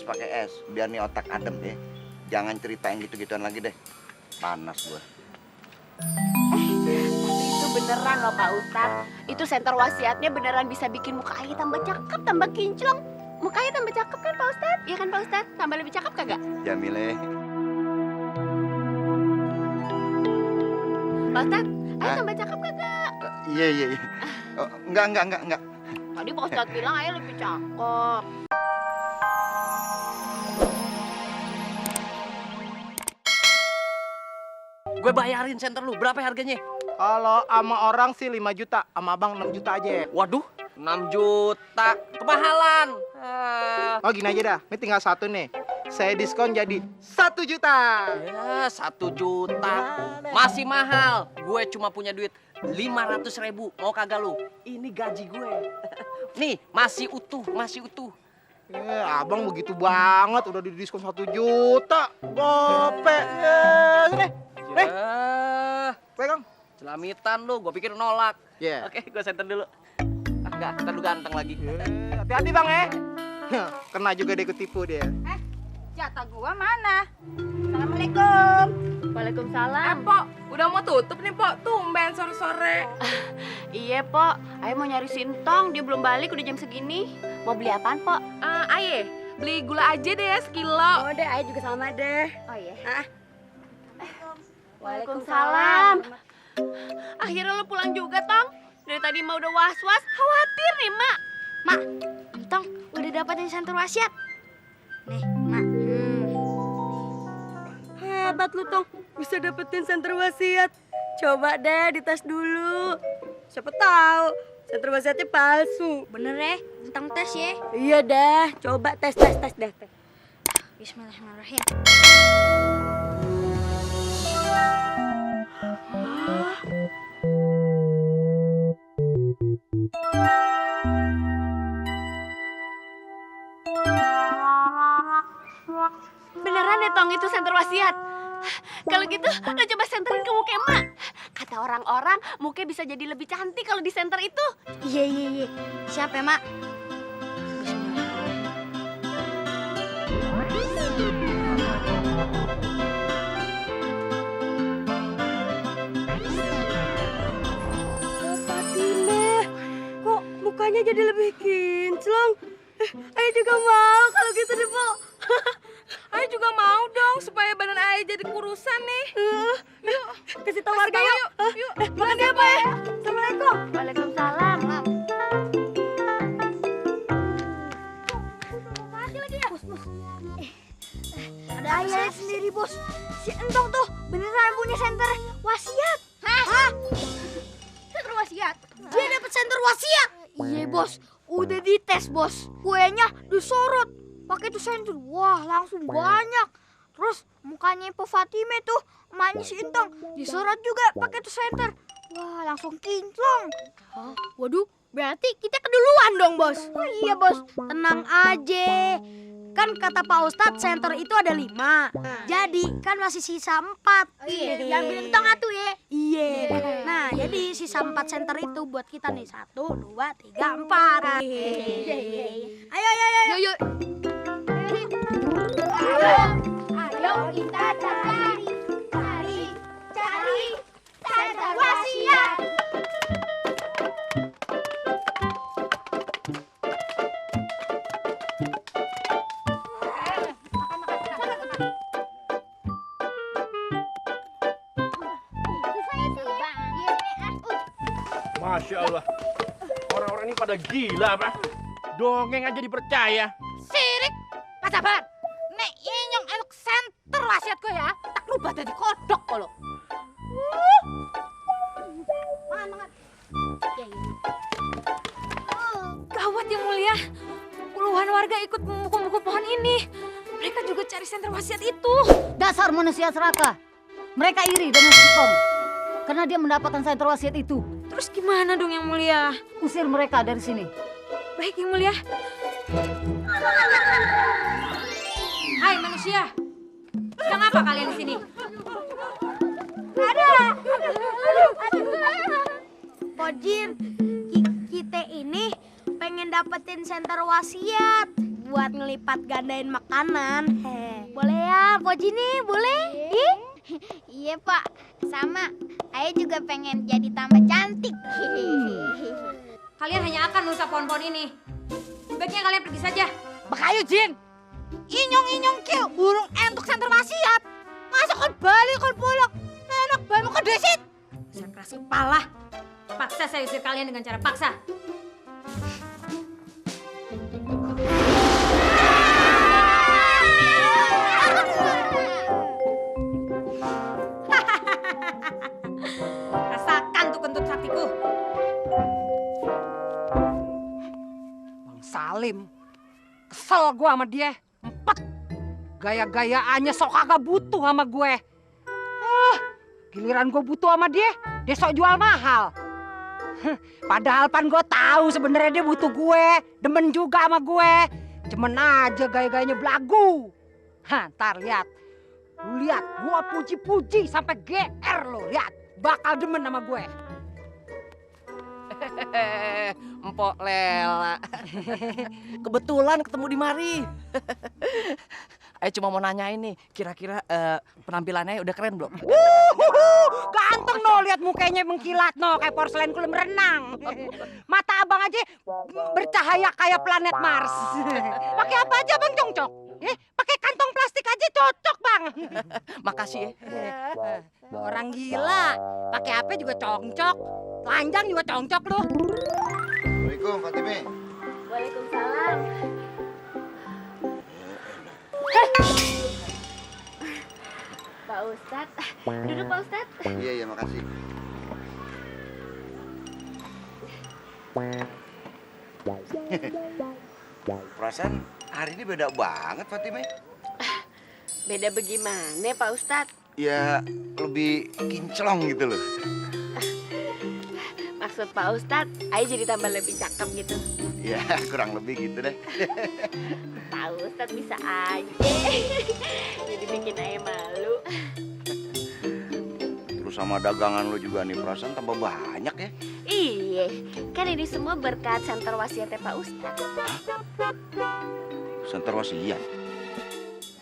pakai es, biar nih otak adem ya. Jangan ceritain gitu-gituan lagi deh. Panas gua. Tapi itu beneran loh Pak Ustadz. Itu senter wasiatnya beneran bisa bikin muka Ayah tambah cakep, tambah kinclong. Muka Ayah tambah cakep kan Pak Ustadz? Iya kan Pak Ustadz? Tambah lebih cakep kagak? Jamile. Pak Ustadz, Ayah tambah cakep kagak? Iya. Oh, enggak. Tadi Pak Ustadz bilang Ayah lebih cakep. Gue bayarin senter lu, berapa harganya? Kalau sama orang sih 5 juta, sama abang 6 juta aja. Waduh, 6 juta. Kemahalan. Oh gini aja dah, ini tinggal satu nih. Saya diskon jadi 1 juta. Ya, 1 juta. Masih mahal. Gue cuma punya duit 500.000. Mau kagak lu? Ini gaji gue. Nih, masih utuh. Abang begitu banget, udah di diskon 1 juta. Gope. Sini. Ya, Pegang. celamitan lu. Gue pikir nolak. Iya. Oke, gue senter dulu. Enggak, ntar lu ganteng lagi. Hati-hati bang ya. Kena juga dia ketipu dia. Jatah gua mana? Assalamualaikum. Waalaikumsalam. Pok, udah mau tutup nih, Pok. Tumben sore-sore. Iya, Pok. Ayah mau nyari Sintong, dia belum balik udah jam segini. Mau beli apaan, Pok? Aye, beli gula aja deh ya sekilo. Oh, deh, Ayah juga sama deh. Oh iya. Waalaikumsalam. Akhirnya lo pulang juga, Tong. Dari tadi Mak udah was-was, khawatir nih, Mak. Mak, Entong udah dapetin senter wasiat. Nih, Mak. Hebat lu, Tong. Bisa dapetin senter wasiat. Coba deh dites dulu. Siapa tahu senter wasiatnya palsu. Bener ya? Entong tes ya. Iya dah, coba tes dah. Bismillahirrahmanirrahim. Beneran ya, Tong, itu senter wasiat. Kalau gitu, lo coba senterin ke muka Mak. Kata orang-orang, muka bisa jadi lebih cantik kalau di senter itu. Iya. Siap ya, Mak? Fatimah, kok mukanya jadi lebih kinclong? Ayah juga mau kalau gitu deh, Po. Aye juga mau dong supaya badan Aye jadi kurusan nih. Yuk, Kasih tau warga yuk. Yuk. Makasih ya, Pak ya. Assalamualaikum. Waalaikumsalam. Ada ayah sendiri, Bos. Si Entong tuh beneran punya senter wasiat. Hah? Senter wasiat? Dia dapet senter wasiat. Iya, Bos. Udah dites, Bos. Kuenya disorot. Pakai tuh senter. Wah, langsung banyak. Terus mukanya Po Fatime tuh, emaknya si Entong, disorot juga pakai tuh senter. Wah, langsung kinclong. Waduh, berarti kita keduluan dong, Bos. Oh iya, Bos. Tenang aja. Kan kata Pak Ustadz senter itu ada 5. Jadi kan masih sisa 4. Iya, diambil Entong atuh ya. Iya. Nah, jadi sisa 4 senter itu buat kita nih. 1, 2, 3, 4. Ayo. Yuk. Ayo kita cari senter wasiat. Masya Allah, orang-orang ini pada gila apa? Dongeng aja dipercaya. Sirik. Pak Sabar. Nek inyong elok senter wasiat gue ya. Tak rubah jadi kodok kalau. Gawat yang mulia. Puluhan warga ikut memukul-mukul pohon ini. Mereka juga cari senter wasiat itu. Dasar manusia serakah. Mereka iri dengan Sintong karena dia mendapatkan senter wasiat itu. Terus gimana dong yang mulia? Usir mereka dari sini. Baik yang mulia. Hai manusia. Sedang apa kalian di sini? Pojin, kita ini pengen dapetin senter wasiat. buat ngelipat gandain makanan. Boleh ya, Pak Jini, boleh? Ih. Iya, Pak. Sama. Ayah juga pengen jadi tambah cantik. Kalian hanya akan merusak pohon-pohon ini. Sebaiknya kalian pergi saja. Bakayu Jin. Inyong-inyong kil, burung entuk senter wasiat. Masa kon balik kon pulang. Enak banget kon desit. Dasar keras kepala. Paksa saya usir kalian dengan cara paksa. Rasakan tuh kentut saktiku. Bang Salim, kesel gua sama dia. Empet. Gaya-gayaannya sok kagak butuh sama gue. Giliran gue butuh sama dia sok jual mahal. Padahal pan gue tahu sebenarnya dia butuh gue, demen juga sama gue. Cuman aja gaya-gayanya belagu. Ntar lihat. Lu lihat, gue puji-puji sampai GR lo, lihat. Bakal demen sama gue. Empok Lela. Kebetulan ketemu di mari. Ayo cuma mau nanyain nih, kira-kira penampilannya udah keren belum? Ganteng no, lihat mukanya mengkilat no, kayak porselen kolam renang. Mata abang aja bercahaya kayak planet Mars. Pakai apa aja bang congcok? Pakai kantong plastik aja cocok bang. Makasih ya. Orang gila, pakai apa juga congcok, telanjang juga congcok lu. Assalamualaikum Fatime. Waalaikumsalam. Pak Ustadz, duduk Pak Ustadz. Iya makasih. Perasaan hari ini beda banget Fatime. Beda bagaimana Pak Ustadz? Ya lebih kinclong gitu loh. Maksud Pak Ustadz, Ayah jadi tambah lebih cakep gitu. Ya kurang lebih gitu deh. Pak Ustadz bisa aja. Jadi bikin Ayah malu. Terus sama dagangan lo juga nih perasaan tambah banyak ya. Iya, kan ini semua berkat senter wasiatnya Pak Ustadz. Senter wasiat.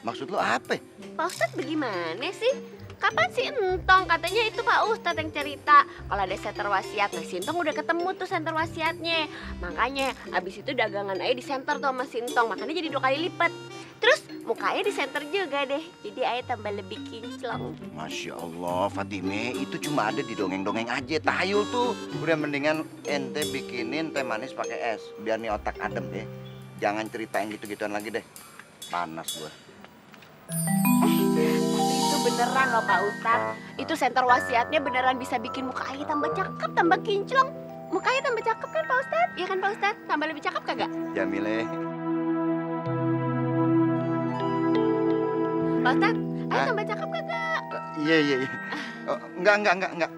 Maksud lo apa? Pak Ustadz bagaimana sih? Kapan sih Entong? Katanya itu Pak Ustadz yang cerita kalau ada senter wasiat. Nah si Entong udah ketemu tuh senter wasiatnya. Makanya abis itu dagangan Ayah di senter tuh sama si Entong. Makanya jadi 2 kali lipat. Terus mukanya di senter juga deh. Jadi Ayah tambah lebih kinclong. Masya Allah Fatime, itu cuma ada di dongeng-dongeng aja. Tahayul tuh. Udah mendingan ente bikinin teh manis pakai es. Biar nih otak adem ya. Jangan ceritain gitu-gituan lagi deh. Panas gua. Itu beneran loh Pak Ustadz. Itu senter wasiatnya beneran bisa bikin muka Ayah tambah cakep, tambah kinclong. Muka Ayah tambah cakep kan Pak Ustadz? Iya kan Pak Ustadz? Tambah lebih cakep kagak? Jamile. Pak Ustadz, Ayah tambah cakep kagak? Iya. Oh, enggak.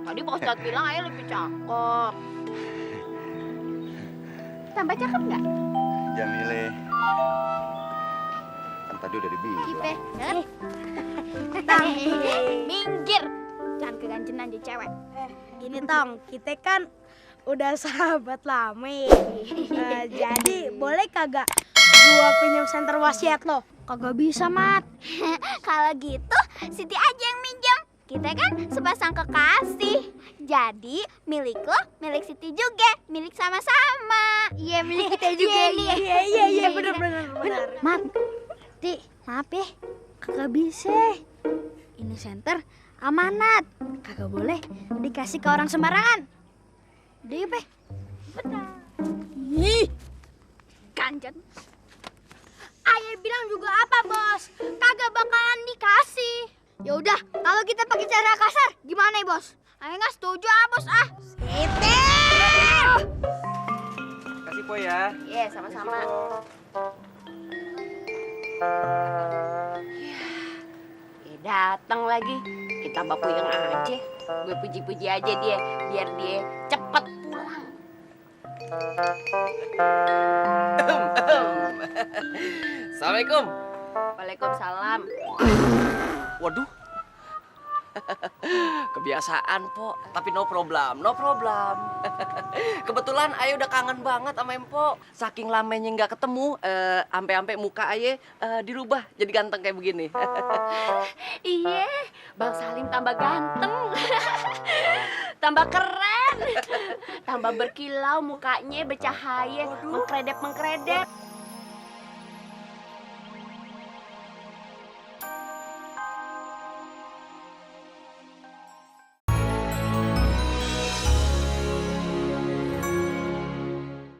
Tadi Pak Ustadz bilang Ayah lebih cakep. Tambah cakep nggak? Jamile. Kan tadi udah dibilang. Kipe, Tang, minggir. Jangan kegancenan jadi cewek. Gini Tong, kita kan udah sahabat lama. Jadi boleh kagak gua pinjam senter wasiat lo? Kagak bisa, Mat. Kalau gitu, Siti aja yang minjem. Kita kan sepasang kekasih. Jadi, milik lo, milik Siti juga. Milik sama-sama. Iya, milik kita juga. Iya, bener. Mat, Ti, maaf ya. Kagak bisa. Ini senter amanat. Kagak boleh dikasih ke orang sembarangan. Udah ya, Pe? Betul. Ih, kangen. Ayah bilang juga apa, Bos? Kagak bakalan dikasih. Ya udah, kalau kita pakai cara kasar, gimana ya, Bos? Ayah nggak setuju, Bos. Siti! Kasih po ya. Iya, sama-sama. Datang lagi. Kita baku yang aja. Gue puji-puji aja dia, biar dia cepet pulang. Assalamualaikum. Waalaikumsalam. Waduh. Kebiasaan, Po. Tapi no problem, no problem. Kebetulan Aye udah kangen banget sama Empok. Saking lamanya nggak ketemu, ampe-ampe muka Aye dirubah jadi ganteng kayak begini. Iya, Bang Salim tambah ganteng. Tambah keren. Tambah berkilau mukanya, bercahaya, mengkredep-mengkredep.